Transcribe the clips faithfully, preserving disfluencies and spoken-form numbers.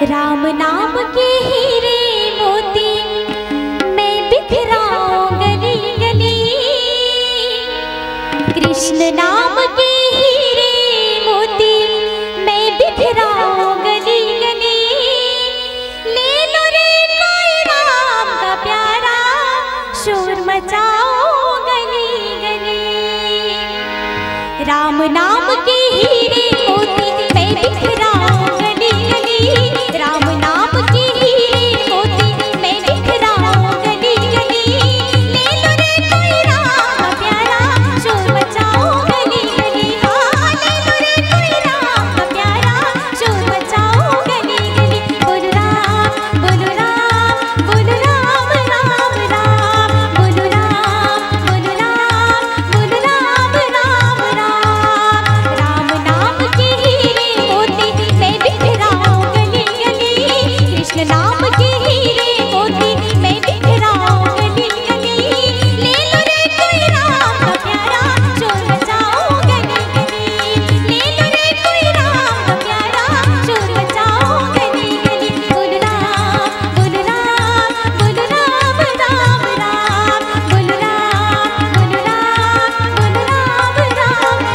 राम नाम के हीरे मोती मैं बिखराऊं गली गली। कृष्ण नाम के हीरे मोती मैं बिखराऊं गली गली। ले लो रे कोई राम का प्यारा, शोर मचाओ गली गली। राम नाम के हीरे मोती मैं बिखराऊं गली गली। राम नाम के हीरे मोती मैं बिखराऊं गली गली। ले लो रे कोई राम का प्यारा, शोर मचाओ गली गली। हाँ, ले लो रे कोई राम का प्यारा, शोर मचाओ गली गली। बोलो राम, बोलो राम, बोलो राम, राम, राम। बोलो राम, बोलो राम, बोलो राम, राम, राम। राम नाम के हीरे मोती मैं बिखराऊं गली गली। कृष्ण नाम के हीरे मोती मैं बिखराऊं गली गली। ले लो रे कोई राम का प्यारा, शोर मचाओ गली गली। ले लो रे कोई राम का प्यारा, शोर मचाओ गली गली। बोलो राम, बोलो राम, बोलो राम, राम, राम। बोलो राम, बोलो राम, बोलो राम, राम, राम।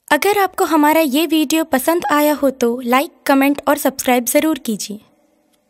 अगर आपको हमारा ये वीडियो पसंद आया हो तो लाइक, कमेंट और सब्सक्राइब ज़रूर कीजिए।